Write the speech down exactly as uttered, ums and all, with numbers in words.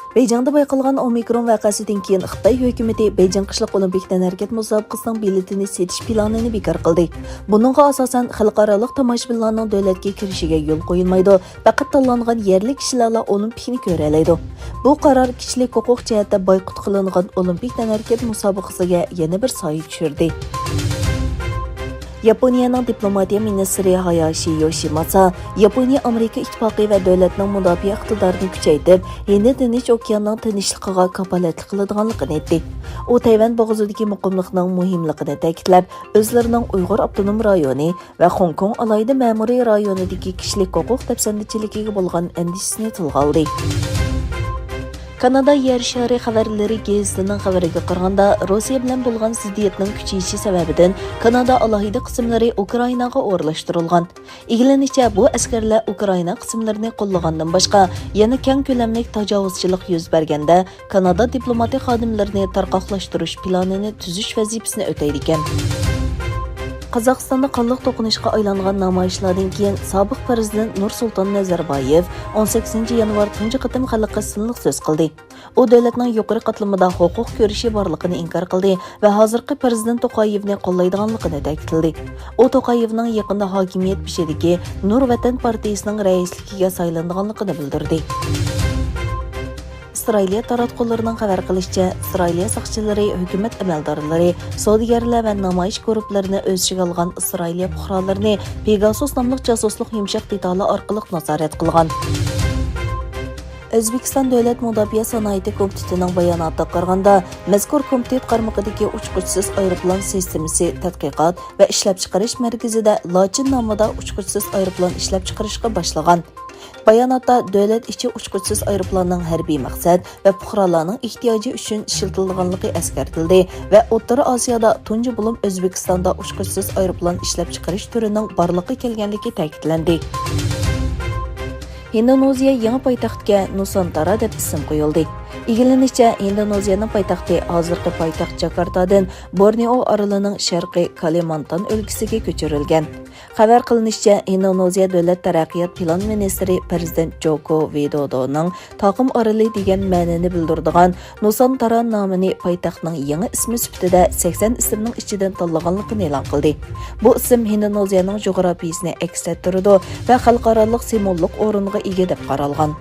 بېيجىڭدا بايقالغان ئومىكرون ۋەقەسىدىن كېيىن، خىتاي ھۆكۈمىتى بېيجىڭ قىشلىق ئولىمپىك تەنھەرىكەت مۇسابىقىسىنىڭ بېلىتىنى سېتىش پىلانىنى بىكار قىلدى. بۇنىڭغا ئاساسەن، خەلقئارالىق تاماشىبىنلارنىڭ دۆلەتكە كىرىشىگە يول قويۇلمايدۇ، پەقەت تاللانغان يەرلىك كىشىلەرلا ئولىمپىكنى كۆرەلەيدۇ. بۇ قارار كىشىلىك ھوقۇق جەھەتتە بايقۇت قىلىنغان ئولىمپىك تەنھەرىكەت مۇسابىقىسىگە يەنە بىر سايە چۈشۈردى. ياپونىيەنىڭ دىپلوماتىيە مىنىستىرى ھاياشى يوشىماسا، ياپونىيە ئامېرىكا ئىتتىپاقى ۋە دۆلەتنىڭ مۇداپىئە ئىقتىدارىنى كۈچەيتىپ، ھىندى تىنچ ئوكياننىڭ تىنچلىقىغا كاپالەتلىك قىلىدىغانلىقىنى ئېيتتى. ئۇ تەيۋەن بوغۇزىدىكى مۇقىملىقنىڭ مۇھىملىقىنى تەكىتلەپ، ئۆزلىرىنىڭ ئۇيغۇر ئاپتونوم رايونى ۋە خوڭكوڭ ئالاھىدە مەمۇرىي رايونىدىكى كىشىلىك ھوقۇق دەپسەندىچىلىكىگە بولغان ئەندىشىسىنى تىلغا ئالدى. كانادا يەر شارى خەۋەرلىرى گېزىتىنىڭ خەۋىرىگە قارىغاندا، روسىيە بىلەن بولغان زىددىيەتنىڭ كۈچىيىشى سەۋەبىدىن، كانادا ئالاھىدە قىسىملىرى ئۇكرائىناغا ئورۇنلاشتۇرۇلغان. ئىگىلىنىشىچە، بۇ ئەسكەرلەر ئۇكرائىنا قىسىملىرىنى قوللىغاندىن باشقا، يەنە كەڭ كۆلەملىك تاجاۋۇزچىلىق يۈز بەرگەندە، كانادا دىپلوماتىك خادىملىرىنى تارقاقلاشتۇرۇش پىلانىنى تۈزۈش ۋەزىپىسىنى ئۆتەيدىكەن. قازاقىستاندا قانلىق توقۇنۇشقا ئايلانغان نامايىشلاردىن كېيىن، سابىق پىرېزىدېنت نۇرسۇلتان نەزەربايېۋ ئون سەككىزىنچى يانۋار تۇنجى قېتىم خەلققە سىنلىق سۆز قىلدى. ئۇ دۆلەتنىڭ يۇقىرى قاتلىمىدا ھوقۇق كۈرىشى بارلىقىنى ئىنكار قىلدى ۋە ھازىرقى پىرېزىدېنت توقايېۋنى قوللايدىغانلىقىنى تەكىتلىدى. ئۇ توقايېۋنىڭ يېقىندا ھاكىمىيەت بېشىدىكى نۇر ۋەتەن پارتىيىسىنىڭ رەئىسلىكىگە سايلىنىدىغانلىقىنى بىلدۈردى. ئىسرائىلىيە تاراتقۇلىرىنىڭ خەۋەر قىلىشىچە، ئىسرائىلىيە ساقچىلىرى ھۆكۈمەت ئەمەلدارلىرى، سودىگەرلەر ۋە نامايىش گۇرۇپپىلىرىنى ئۆز ئىچىگە ئالغان ئىسرائىلىيە پۇقرالىرىنى پېگاسۇس ناملىق جاسۇسلۇق يۇمشاق دېتالى ئارقىلىق نازارەت قىلغان. ئۆزبېكىستان دۆلەت مۇداپىئە سانائىتى كومىتېتىنىڭ باياناتىغا قارىغاندا، مەزكۇر كومىتېت قارمىقىدىكى ئۇچقۇچىسىز ئايروپىلان سىستېمىسى تەتقىقات ۋە ئىشلەپچىقىرىش مەركىزىدە لاچىن نامىدا ئۇچقۇچىسىز ئايروپىلان ئىشلەپچىقىرىشقا باشلىغان. باياناتتا دۆلەت ئىچى ئۇچقۇچىسىز ئايروپىلاننىڭ ھەربىي مەقسەت ۋە پۇقرالارنىڭ ئېھتىياجى ئۈچۈن ئىشلىتىلىدىغانلىقى ئەسكەرتىلدى ۋە ئوتتۇرا ئاسىيادا تۇنجى بولۇم ئۆزبېكىستاندا ئۇچقۇچىسىز ئايروپىلان ئىشلەپچىقىرىش تۈرىنىڭ بارلىققا كەلگەنلىكى تەكىتلەندى. ھىندونېزىيە يېڭى پايتەختكە نۇسانتارا دەپ ئىسىم قويۇلدى. ئىگىلىنىشىچە، ھىندونېزىيەنىڭ پايتەختى ھازىرقى پايتەخت جاكارتادىن بورنېئو ئارىلىنىڭ شەرقىي كالىمانتان ئۆلكىسىگە كۆچۈرۈلگەن. خەۋەر قىلىنىشىچە، ھىندونېزىيە دۆلەت تەرەققىيات پىلان مىنىستىرى پىرېزىدېنت جوكو ۋىدودونىڭ تاقىم ئارىلى دېگەن مەنىنى بىلدۈرىدىغان نۇسانتارا نامىنى پايتەختنىڭ يېڭى ئىسمى سۈپىتىدە سەكسەن ئىسىمنىڭ ئىچىدىن تاللىغانلىقىنى ئېلان قىلدى. بۇ ئىسىم ھىندونېزىيەنىڭ جۇغراپىيىسىنى ئەكس ئەتتۈرىدۇ ۋە خەلقئارالىق سىمۋوللۇق ئورۇنغا ئىگە دەپ قارالغان.